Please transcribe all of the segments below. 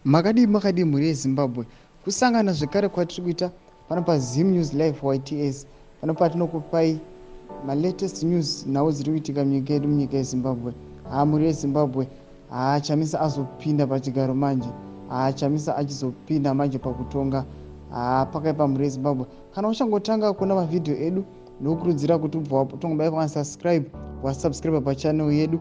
Makadii makadii mhuri yeZimbabwe? Kusangana zvekare kwatiri kuita pano paZim News Live YTS, pano patinokupai malatest news, nhau dziri kuitika munyika yedu, munyika yeZimbabwe. Haa, mhuri yeZimbabwe, haa, Chamisa azopinda pachigaro manje. Haa, Chamisa achizopinda manje pakutonga. Haa, pakaipa, mhuri yeZimbabwe. Kana uchangotanga kuona mavhidhiyo edu, ndinokurudzira kuti ubva watongobaya pasubscribe, wasubscribe pachannel yedu.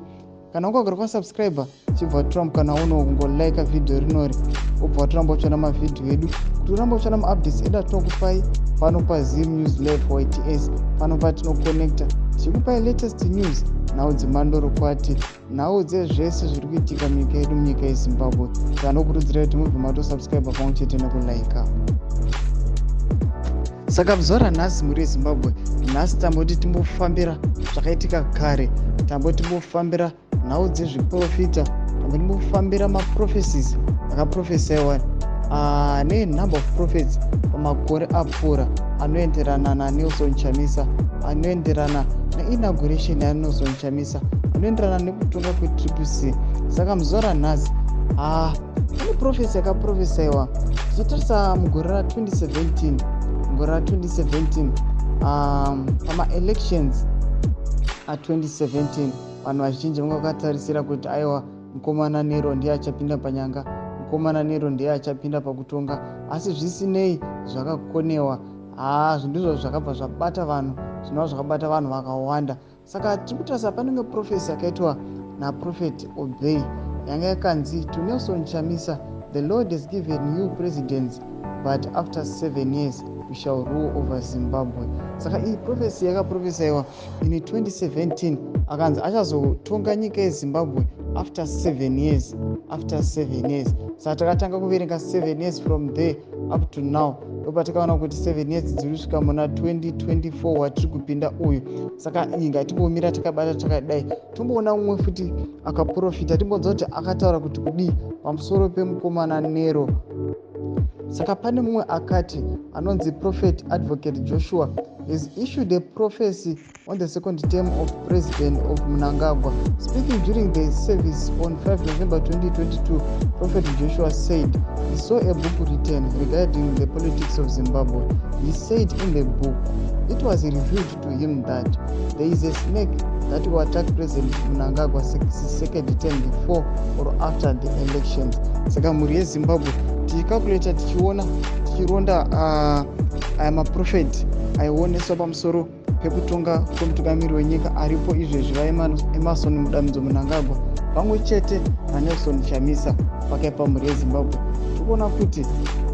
Kana ukagara kwasubscribe, chibva watora kana uno kungolika vhidhiyo rinori, ubva watoramba uchiona mavhidhiyo edu, kuti uramba uchiona maupdates edu atinokupai pano paZim News Live YTS, pano patinoconnecta tichikupai latest news, nhau dzemandorokwati, nhau dzezvese zviri kuitika munyika yedu, munyika yeZimbabwe. Tanokurudzirai kuti mubve matosubscribe pamwe chete nekulaika. Saka muzuva ranhasi, mhuri yeZimbabwe, nhasi tamboti timbofambira zvakaitika kare, tamboti timbofambira nhau dzezviprofita, tamboti timbofambira maprophecies akaprofesaiwa nenumber of prophets pamakore apfuura, anoenderana naNelson Chamisa, anoenderana neinauguration yaNelson Chamisa, anoenderana nekutonga kweTriple C. Saka muzuva ranhasi, pane prophecy yakaprofesaiwa tichitarisa mugore ra2017, mugore ra2017, pamaelections a2017. Vanhu vazhinji vanga vakatarisira kuti aiwa, mukomana Nero ndiye achapinda panyanga, mukomana Nero ndiye achapinda pakutonga, asi zvisinei zvakakonewa. Haa, ndizvo zvakabva zvabata vanhu, zvinova zvakabata vanhu vakawanda. Saka tiri kutarisa panenge prophecy yakaitwa naProphet Obey, yanga yakanzi, "To Nelson Chamisa, the Lord has given you presidents, but after 7 years we shall rule over Zimbabwe." Saka iyi prophecy yakaprofesaiwa in 2017, akanzi achazotonga nyika yeZimbabwe after 7 years, after 7 years. Saka takatanga kuverenga 7 years from there up to now, ndopatakaona kuti 7 years dziri kusvika muna 2024 watiri kupinda uyu. Saka iyi ngatimbomira takabata takadai, tomboona mumwe futi akaprofita, timbonzwa kuti akataura kuti kudii pamusoro pemukomana Nero. Saka pane mumwe akati anonzi Prophet Advocate Joshua has issued a prophecy on the second term of President of Mnangagwa. Speaking during the service on 5 November 2022, Prophet Joshua said he saw a book written regarding the politics of Zimbabwe. He said in the book, it was revealed to him that there is a snake that will attack President Mnangagwa's second term before or after the elections. Saka mhuri yeZimbabwe, tichicalculata, tichiona, tichironda aya maprofet aioneswa pamusoro pekutonga kwemutungamiri wenyika aripo izvezvi, vaEmmerson Mudamidzo Mnangagwa, pamwe chete naNelson Chamisa, pakaipa, mhuri yeZimbabwe. Tikuona kuti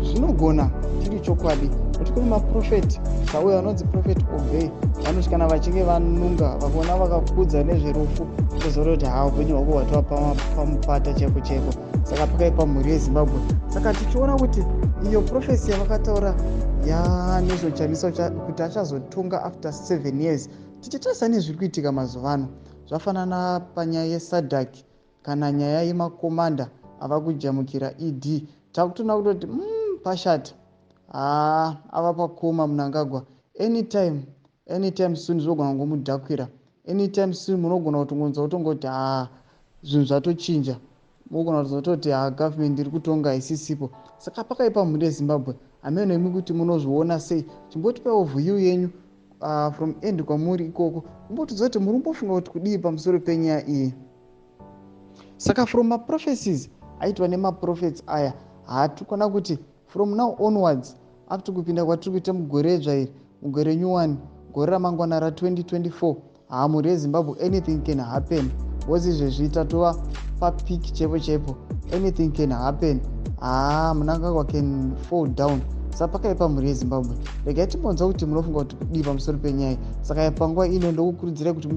zvinogona chiri chokwadi, kuti kune maprofeti sauyo anonzi Prophet Obey, vanoti kana vachinge vanunga, vakaona, vakakudza nezverufu, tozoona kuti ha, upenyu hwako hwatova pamupata chaiko chaiko. Saka pakaipa, mhuri yeZimbabwe. Saka tichiona kuti iyo prophecy yavakataura yaNelson Chamisa kuti achazotonga after 7 years, tichitarisa nezviri kuitika mazuva ano, zvafanana panyaya yeSADC kana nyaya yemakomanda ava kujamukira ED, takutoona kutoti pashata. Haa, ava pakoma Mnangagwa. Anytime, anytime soon zvinogona kungomudhakwira. Anytime soon munogona kutongonzwa kutongoti haa, zvinhu zvatochinja, mugona kutozototi ha, government iri kutonga isisipo. Saka pakaipa, mhuri yeZimbabwe. Hameno imi kuti munozviona sei. Chimbotipaiwo view yenyu from end kwamuri ikoko, kumbotudza kuti muri kumbofunga kuti kudii pamusoro penyaya iyi. Saka from maprophecies aitwa nemaprophets aya, hatikona kuti from now onwards, up to kupinda kwatiri kuita mugore dzva iri, mugore new one, gore ramangwana ra2024, haa, mhuri yeZimbabwe, anything can happen, because izvezvi tatova papeak chaipo chaipo. Anything can happen. Haa, Mnangagwa can fall down. Saka pakaipa, mhuri yeZimbabwe. Regai timbonzwa kuti munofunga kuti kudii pamusoro penyaya. Saka panguva ino ndokukurudzirai kuti